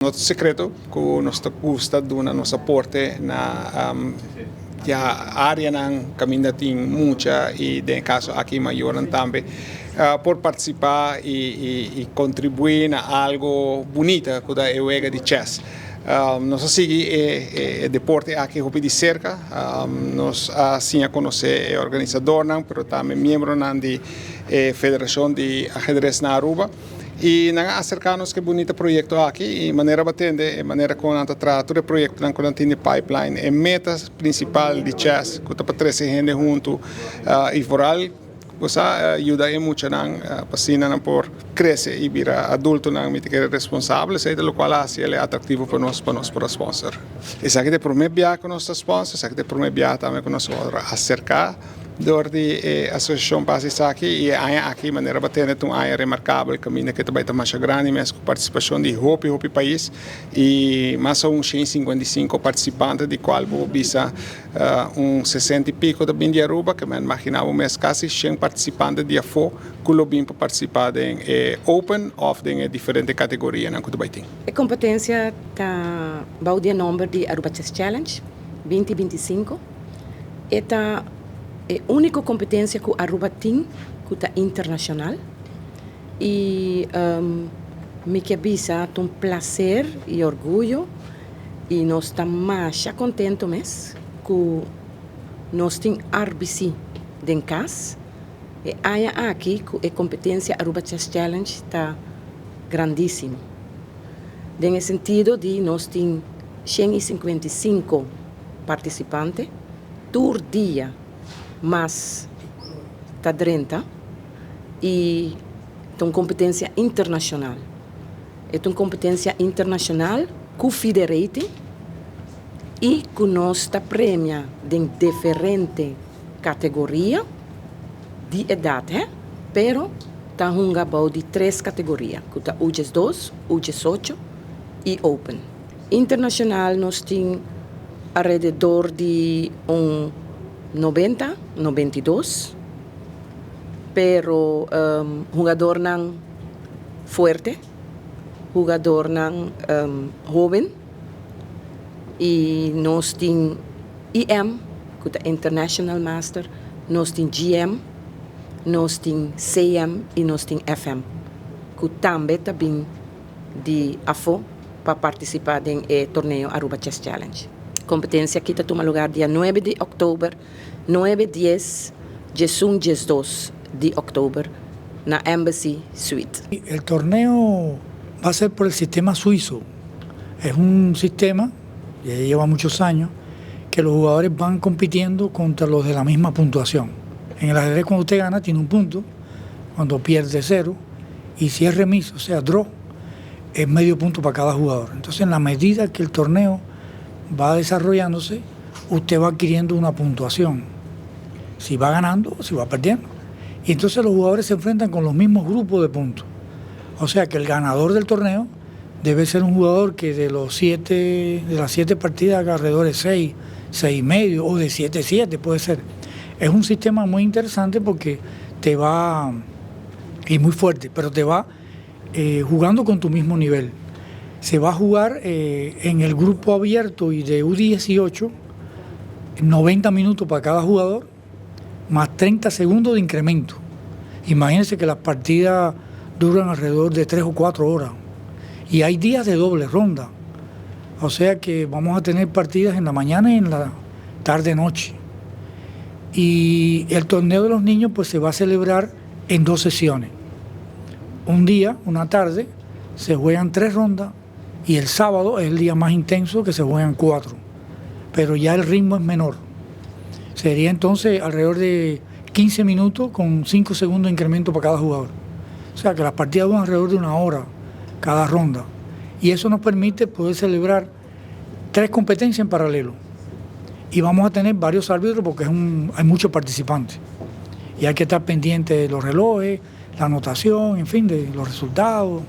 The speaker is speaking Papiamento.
No ta secreto cu nos ta gusta duna nos aporte na ya areanan caminda tin mucha y den caso aki mayornan tambe por participa y contribui na algo bunita cu ta e wega di chess. Nos a sigui e deporte aki hopi di cerca. Nos a siña conoce e organisadornan, pero tambe miembronan di e Federacion di Ajedrez na Aruba. Y nan a acerca nos cu e bunita proyecto aki y manera bo a tende e manera con nan ta traha tur e proyectonan cu nan tin den pipeline. E meta principal di chess cu ta pa trece hende hunto y vooral bo sa yuda e muchanan pa asina nan por crece y bira adultonan mi ta kere responsabel. Esey ta locual a haci el atractivo pa nos pa nos por a sponsor. Esaki ta e prome biaha cu nos ta sponsor, esaki ta e prome biaha tambe cu nos a acerca dor di e asosiashon pa hasi esaki i e aña aki manera bo tende ta un aña remarkabel kaminda ke ta bai ta masha grandi mes ku partisipashon di hopi hopi pais i mas aun 155 partisipante di kual bo por bisa un 60 i piko ta bin di Aruba ke men magina bo mes kasi 100 partisipante di afó ku lo bin pa partisipá den e open òf den e diferente kategorianan ku ta bai tin. E kompetensia ta bou di e nòmber di Aruba Chess Challenge 2025. E ta e úniko kompetensia ku Aruba tin ku ta internashonal i mi ke bisa ta un plaser i orguyo i nos ta masha kontento mes ku nos tin RBC den kas. E aña aki ku e kompetensia Aruba Chess Challenge ta grandísimo den e sentido di nos tin 155 participante, tur dia mas ta drenta y ta un competencia internacional. E ta un competencia internacional cu FIDE rating y cu nos ta premia den diferente categoria di edad he, pero ta hunga bou di tres categoria cu ta U12, U18 y Open. Internacional nos tin alrededor di un 90, 92, pero hungadornan fuerte, hungadornan hoben y nos tin IM, cu ta International Master, nos tin GM, nos tin CM y nos tin FM, cu tambe ta bin di afo pa participa den e torneo Aruba Chess Challenge. Competencia aki ta tuma lugar dia 9 di october, 9, 10, 11, 12 di october na Embassy Suite. El torneo va a ser por el sistema suizo. Es un sistema, ya lleva muchos años, que los jugadores van compitiendo contra los de la misma puntuación. En el ajedrez, cuando usted gana, tiene un punto, cuando pierde, cero, y si es remis, o sea, draw, es medio punto para cada jugador. Entonces, en la medida que el torneo va desarrollándose, usted va adquiriendo una puntuación. Si va ganando o si va perdiendo. Y entonces los jugadores se enfrentan con los mismos grupos de puntos. O sea que el ganador del torneo debe ser un jugador que de las siete partidas haga alrededor de 6, 6 y medio o de 7-7 puede ser. Es un sistema muy interesante porque te va, y muy fuerte, pero te va jugando con tu mismo nivel. Se va a jugar en el grupo abierto y de U18, 90 minutos para cada jugador, más 30 segundos de incremento. Imagínense que las partidas duran alrededor de 3 o 4 horas. Y hay días de doble ronda. O sea que vamos a tener partidas en la mañana y en la tarde-noche. Y el torneo de los niños, pues, se va a celebrar en dos sesiones. Un día, una tarde, se juegan tres rondas y el sábado es el día más intenso, que se juegan cuatro. Pero ya el ritmo es menor. Sería entonces alrededor de 15 minutos con 5 segundos de incremento para cada jugador. O sea que las partidas duran alrededor de una hora cada ronda. Y eso nos permite poder celebrar tres competencias en paralelo. Y vamos a tener varios árbitros porque hay muchos participantes. Y hay que estar pendiente de los relojes, la anotación, en fin, de los resultados.